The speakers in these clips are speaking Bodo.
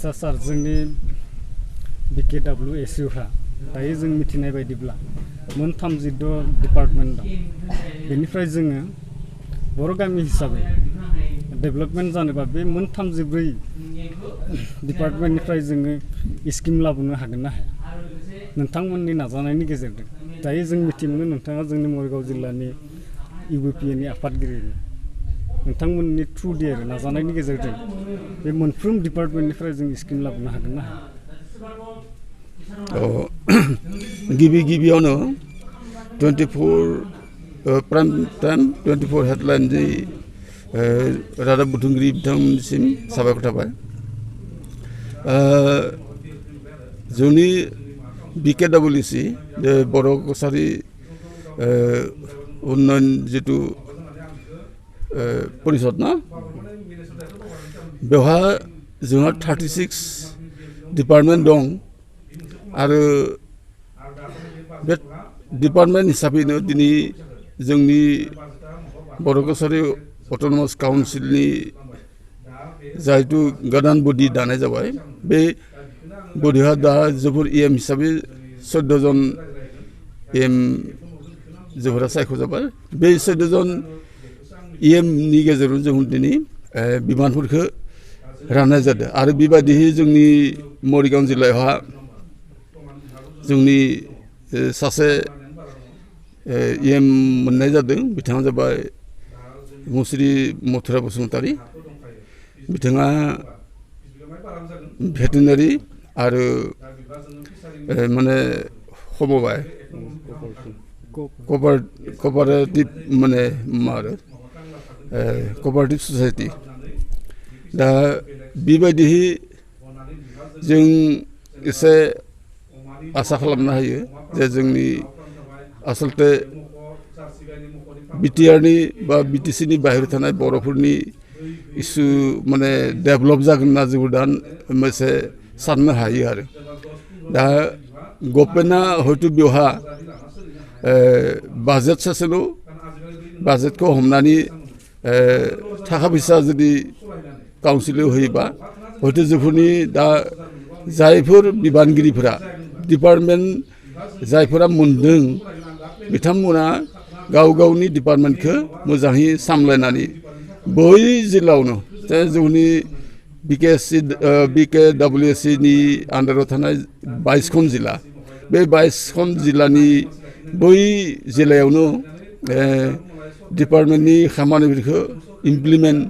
आच्छा सार जोंनि BKWSU हा दायो जों मिथिनाय बायदिब्ला मोन 36 डिपार्टमेन्ट दं बेनिफ्राय जोङो बर' गामि हिसाबै डेभेलपमेन्ट जानोबा बे मोन 34 डिपार्टमेन्टनिफ्राय जोङो स्किम लाबोनो हागोन ना हाया नोंथांमोननि नाजानायनि गेजेरजों दायो जों मिथिनो नोंथाङा जोंनि मरिगाव जिल्लानि UBPनि आफादगिरि नोंथांमोननि थ्रुदि आरो नाजानायनि गेजेरजों बे मोनफ्रोम डिपार्टमेन्टनिफ्राय जों स्किम लाबोनो हागोन ना हाया गिबियावनो 24 प्राइम टाइम 24 हेडलाइन जि रादाब बुथुमगिरि बिथांमोननिसिम साबायखर थाबाय जोंनि BKWC बर' कसारि उन्नयन जितु परिषद ना बेवहाय जोंहा 36 डिपार्टमेन्ट दं आरो बे डिपार्टमेन्ट हिसाबैनो दिनै जोंनि बर' कसारि अट'नमास काउन्सिलनि जायतु गोदान बडि दानाय जाबाय बे बडिहा दा जोबोर EM हिसाबै 14 जन EM जोबोरा सायख' जाबाय बे 14 जन EM नि गेजेराव जों दिनै बिबानफोरखौ राननाय जादों आरो बेबायदियै जोंनि मरिगाव जिल्लायावहा जोंनि सासे EM मोननाय जादों बिथाङा जाबाय मुस्रि मथुरा बसुमतारी बिथाङा भेटेनारि आरो माने समबाय कपारेटिभ माने मा आरो कपारेटिभ ससाइटि दा बेबायदियै जों एसे आसा खालामनो हायो जे जोंनि आसलते BTRनि बा BTCनि बाहेरायाव थानाय बर'फोरनि इसु माने डेभेलप जागोन ना जों दा मोनसे साननो हायो आरो दा गभर्नमेन्टआ हयथ' बेवहा बाजेट सासेल' बाजेटखौ हमनानै थाखा फैसा जुदि काउन्सिलाव होयोबा हयथ' जोंफोरनि दा जायफोर बिबानगिरिफोरा डिपार्टमेन्ट जायफोरा मोनदों बिथांमोना गाव गावनि डिपार्टमेन्टखौ मोजाङै सामलायनानै बै जिल्लायावनो जोंनि BKWSनि आन्दाराव थानाय 22 जिल्ला बे 22 जिल्लानि बै जिल्लायावनो डिपार्टमेन्टनि खामानिफोरखौ इमप्लिमेन्ट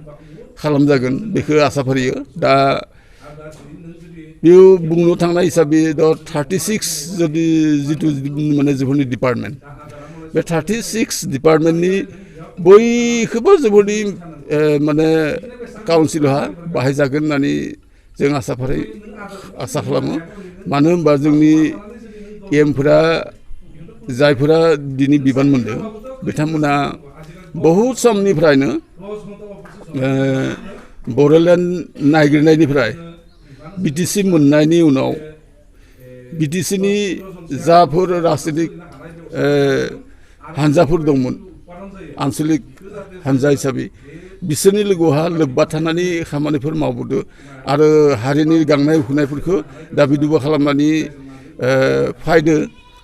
खालामजागोन बेखौ आसा फारियो दा बेयाव बुंनो थांनाय हिसाबै 36 जुदि जितु माने जोंनि डिपार्टमेन्ट बे 36 डिपार्टमेन्टनि बयखौबो जोंनि माने काउन्सिलहा बाहायजागोन होननानै जों आसा खालामो मानो होनबा जोंनि EMफोरा जायफोरा दिनै बिबान मोनदों बिथांमोना बहुद समनिफ्रायनो बड'लेण्ड नागिरनायनिफ्राय BTC मोननायनि उनाव BTCनि जाफोर राजनितिक हान्जाफोर दंमोन आन्सलिक हान्जा हिसाबै बिसोरनि लोगोहा लोब्बा थानानै खामानिफोर मावबोदों आरो हारिनि गांनाय उखैनायफोरखौ दाबि दुबा खालामनानै फायदो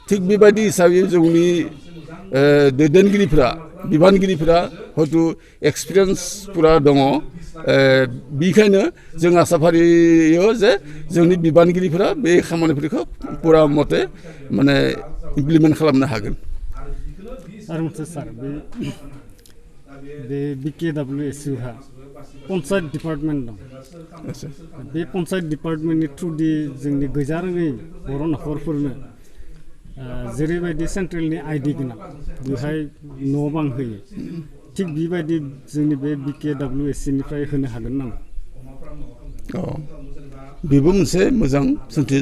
थिग बेबायदि हिसाबै जोंनि दैदेनगिरिफोरा बिबानगिरिफोरा हयथ' एक्सपिरियेन्सफोरा दङ बेखायनो जों आसा फारियो जे जोंनि बिबानगिरिफोरा बे खामानिफोरखौ पुरा मते माने इमप्लिमेन्ट खालामनो हागोन आरो मोनसे सार बे BKWSU हा पन्सायत डिपार्टमेन्ट दं बे पन्सायत डिपार्टमेन्टनि थ्रुदि जोंनि गैजारोङै बर' न'खरफोरनो जेरैबायदि सेन्ट्रेलनि ID गोनां बेवहाय न' बां होयो थिग बेबायदि जोंनि बे BKWSनिफ्राय होनो हागोन नामा बेबो मोनसे मोजां सोंथि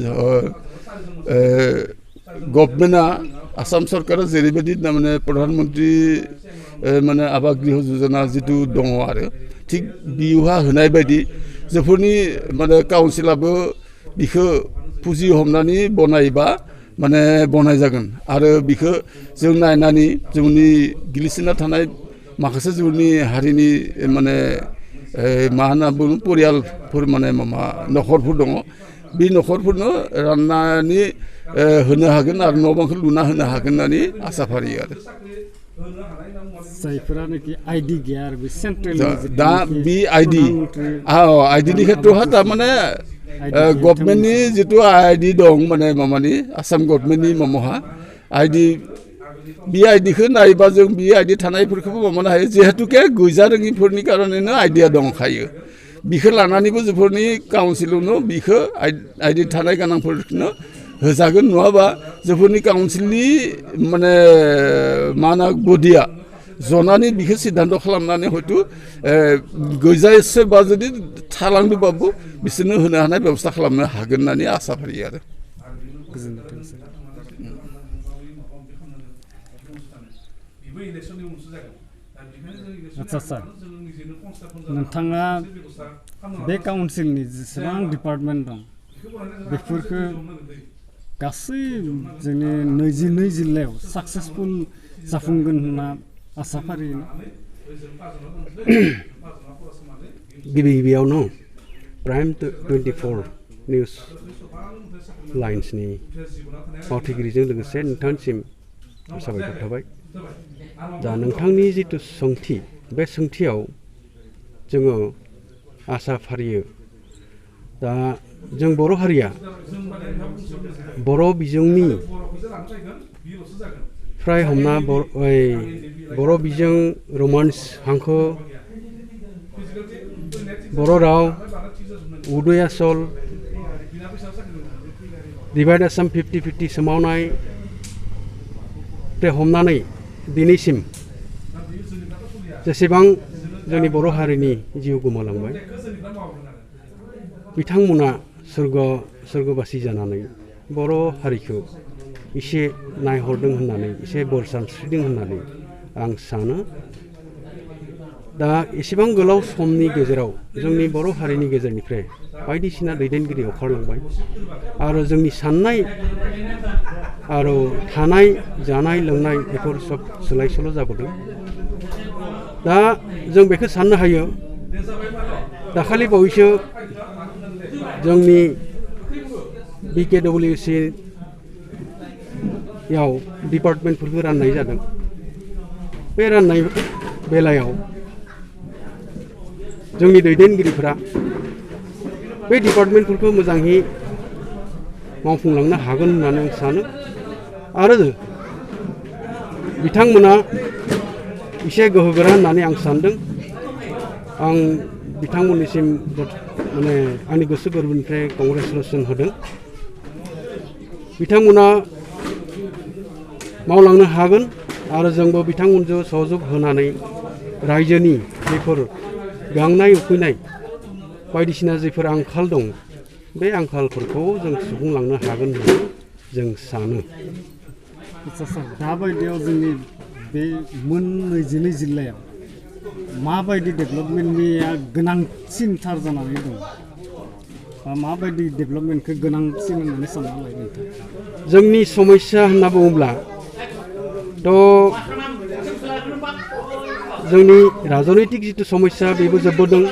गभर्नमेन्टआ आसाम सरकारा जेरैबायदि माने प्रधान मन्त्रि माने आबास गृह योजना जितु दङ आरो थिग बेवहा होनाय बायदि जोंफोरनि माने काउन्सिलाबो बिखौ पुजि हमनानै बनायबा माने बनाय जागोन आरो बिखौ जों नायनानै जोंनि गोग्लैसोना थानाय माखासे जोंनि हारिनि माने मा होनना बुङो परियालफोर माने माबा न'खरफोर दङ बे न'खरफोरनो राननानै होनो हागोन आरो न' बांखौ लुना होनो हागोन होननानै आसा फारियो आरो जायफोरानोखि आइडि गैया आरो बे सेन्ट्रेल दा बे आइडिनि खेथ्रआवहा थारमाने गभर्नमेन्टनि जितु आइडि दं माने माबानि आसाम गभर्नमेन्टनि माबाहा आइडि बे आइडिखौ नायोबा जों बे आइडि थानायफोरखौबो माबानो हायो जिहेतुके गैजा रोङिफोरनि कारनैनो आइडिया दंखायो बिखौ लानानैबो जोंफोरनि काउन्सिलावनो बिखौ आइडि थानाय गोनांफोरनो होजागोन नङाबा जोंफोरनि काउन्सिलनि माने मा होनो बडिया जनानै बिखौ सिद्धान्त खालामनानै हयथ' गैजा सोरबा जुदि थालांदोंबाबो बिसोरनो होनो हानाय बेबस्था खालामनो हागोन होननानै आसा फारियो आरो आदसा सार नोंथाङा बे काउन्सिलनि जेसेबां डिपार्टमेन्ट दं बेफोरखौ गासै जोंनि 22 जिल्लायाव साक्सेसफुल जाफुंगोन होनना आसा फारियो गिबियावनो प्राइम 24 निउस लाइन्सनि मावथिगिरिजों लोगोसे नोंथांनिसिम साबायखर थाबाय दा नोंथांनि जिथु सोंथि बे सोंथियाव जोङो आसा फारियो दा जों बर' हारिया बर' बिजोंनि फ्राय हमना बर' बिजों रमान्स हांखो बर' राव उदय आसल डिभाइड आसाम 50-50 सोमावनाय हमनानै दिनैसिम जेसेबां जोंनि बर' हारिनि जिउ गोमालांबाय बिथांमोना सोरगोबासि जानानै बर' हारिखौ एसे नायहरदों होननानै एसे बोर सानस्रिदों होननानै आं सानो दा एसेबां गोलाव समनि गेजेराव जोंनि बर' हारिनि गेजेरनिफ्राय बायदिसिना दैदेनगिरि ओंखारलांबाय आरो जोंनि साननाय आरो थानाय जानाय लोंनाय बेफोर सब सोलाय सोल' जाबोदों दा जों बेखौ साननो हायो दाखालि बावैसो जोंनि BKWC याव डिपार्टमेन्टफोरखौ राननाय जादों बे राननाय बेलायाव जोंनि दैदेनगिरिफोरा बे डिपार्टमेन्टफोरखौ मोजाङै मावफुंलांनो हागोन होननानै आं सानो आरो बिथांमोना एसे गोहोगोरा होननानै आं सानदों आं बिथांमोननिसिम माने आंनि गोसो गोरबोनिफ्राय कंग्रेसुलेसन होदों बिथांमोना मावलांनो हागोन आरो जोंबो बिथांमोनजों सहयोग होनानै रायजोनि बेफोर गांनाय उखैनाय बायदिसिना जेफोर आंखाल दं बे आंखालफोरखौ जों सुफुंलांनो हागोन होननानै जों सानो दाबायदियाव जोंनि बे 22 जिल्लायाव माबायदि डेभेलपमेन्टनिया गोनांसिनथार जानानै दं बा माबायदि डेभेलपमेन्टखौ गोनांसिन होननानै सानना लायो नोंथां जोंनि समस्या होनना बुङोब्ला जोंनि राजनैतिक जिथु समस्या बेबो जोबबोदों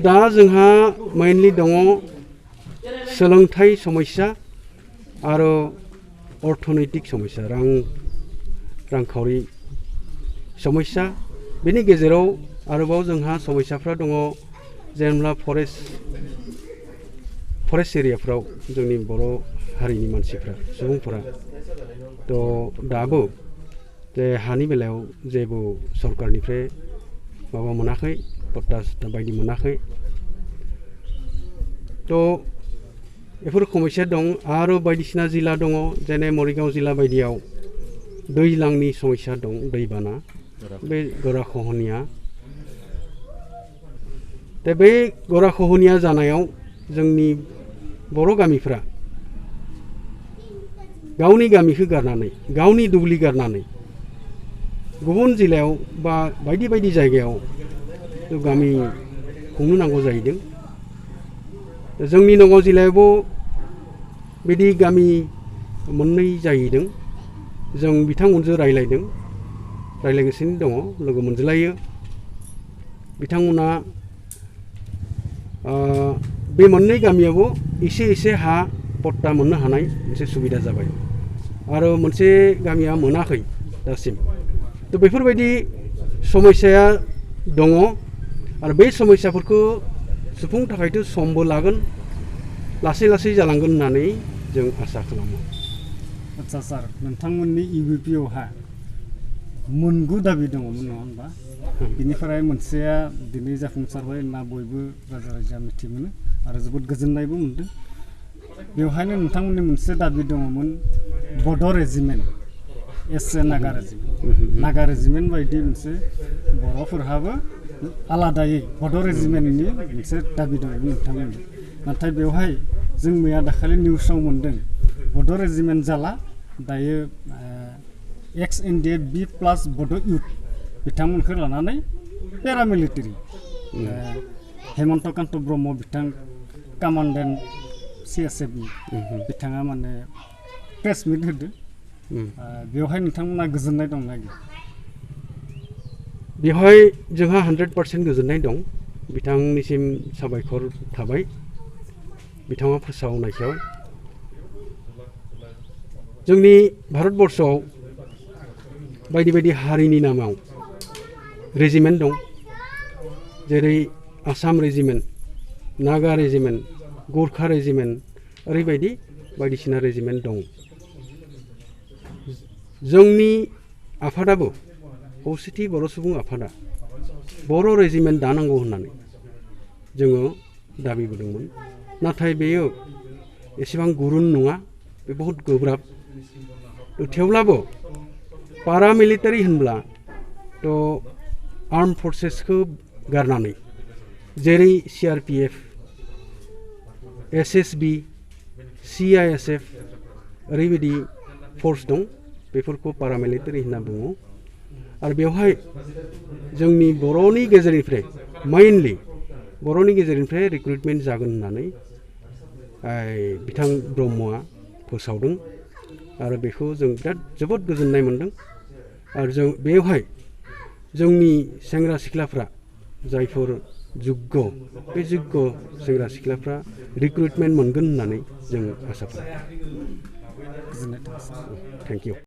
दा जोंहा मेनलि दङ सोलोंथाइ समस्या आरो अर्थनैतिक समस्या रांखावरि समस्या बेनि गेजेराव आरोबाव जोंहा समस्याफ्रा दङ जेनेबा फरेस्ट एरियाफ्राव जोंनि बर' हारिनि मानसिफ्रा सुबुंफोरा दाबो जे हानि बेलायाव जेबो सरकारनिफ्राय माबा मोनाखै पट्टा बायदि मोनाखै बेफोर समस्या दं आरो बायदिसिना जिल्ला दङ जेने मरिगाव जिल्ला बायदियाव दैज्लांनि समस्या दं दैबाना बे गराखहनिया दा बे गराखहनिया जानायाव जोंनि बर' गामिफ्रा गावनि गामिखौ गारनानै गावनि दुब्लि गारनानै गुबुन जिल्लायाव बा बायदि बायदि जायगायाव गामि खुंनो नांगौ जाहैदों जोंनि नगाव जिल्लायावबो बिदि गामि मोननै जाहैदों जों बिथांमोनजों रायज्लायगासिनो दङ लोगो मोनज्लायो बिथांमोना बे मोननै गामियावबो एसे हा पट्टा मोननो हानाय मोनसे सुबिदा जाबाय आरो मोनसे गामिया मोनाखै दासिम थ' बेफोरबायदि समस्याया दङ आरो बे समस्याफोरखौ सुफुंनो थाखायथ' समबो लागोन लासै लासै जालांगोन होननानै जों आसा खालामो। आच्चा सार नोंथांमोननि इउपिपिआवहा मोनगु दाबि दङमोन नङा होनबा बिनिफ्राय मोनसेया दिनै जाफुंसारबाय होनना बयबो रायजो राजाया मिथि मोनो आरो जोबोद गोजोननायबो मोनदों। बेवहायनो नोंथांमोननि मोनसे दाबि दङमोन बड' regiment S A Naga regiment Naga regiment बायदि मोनसे बर'फोरहाबो आलादायै बड' रेजिमेन्टनि मोनसे दाबि दङमोन नोंथांमोननि नाथाय बेवहाय जों मैया दाखालि निउसाव मोनदों बड' रेजिमेन्ट जाला दायो एक्स एनडिए बि प्लास बड' इउथ बिथांमोनखौ लानानै पेरामिलिटारि हेमन्त कान्त ब्रह्म बिथां कामान्डेन्ट CSFनि बिथाङा माने प्रेस मिट होदो बेवहाय नोंथांमोना गोजोननाय दंना गैया? बेवहाय जोंहा 100% गोजोननाय दं बिथांनिसिम साबायखर थाबाय बिथाङा फोसावनायखौ जोंनि भारतबर्षआव बायदि बायदि हारिनि नामाव रेजिमेन्ट दं जेरै आसाम रेजिमेन्ट नागा रेजिमेन्ट गुरखा रेजिमेन्ट ओरैबायदि बायदिसिना रेजिमेन्ट दं जोंनि आफादाबो खौसेथि बर' सुबुं आफादा बर' रेजिमेन्ट दानांगौ होननानै जोङो दाबि बोदोंमोन नाथाय बेयो एसेबां गुरुन नङा बे बहुत गोब्राब थेवब्लाबो पारामिलिटारि होनब्ला थ' आर्म फर्सेसखौ गारनानै जेरै CRPF SSB CISF ओरैबायदि फर्स दं बेफोरखौ पारामिलिटारि होनना बुङो आरो बेवहाय जोंनि बर'नि गेजेरनिफ्राय मेइनलि बर'नि गेजेरनिफ्राय रिक्रुटमेन्ट जागोन होननानै बिथां ब्रह्मआ फोसावदों आरो बेखौ जों बिराद जोबोद गोजोननाय मोनदों आरो जों बेवहाय जोंनि सेंग्रा सिख्लाफ्रा जायफोर जुग्ग बे जुग्ग सेंग्रा सिख्लाफ्रा रिक्रुटमेन्ट मोनगोन होननानै जों आसा खालामो। गोजोननाय थाबाय। Thank you.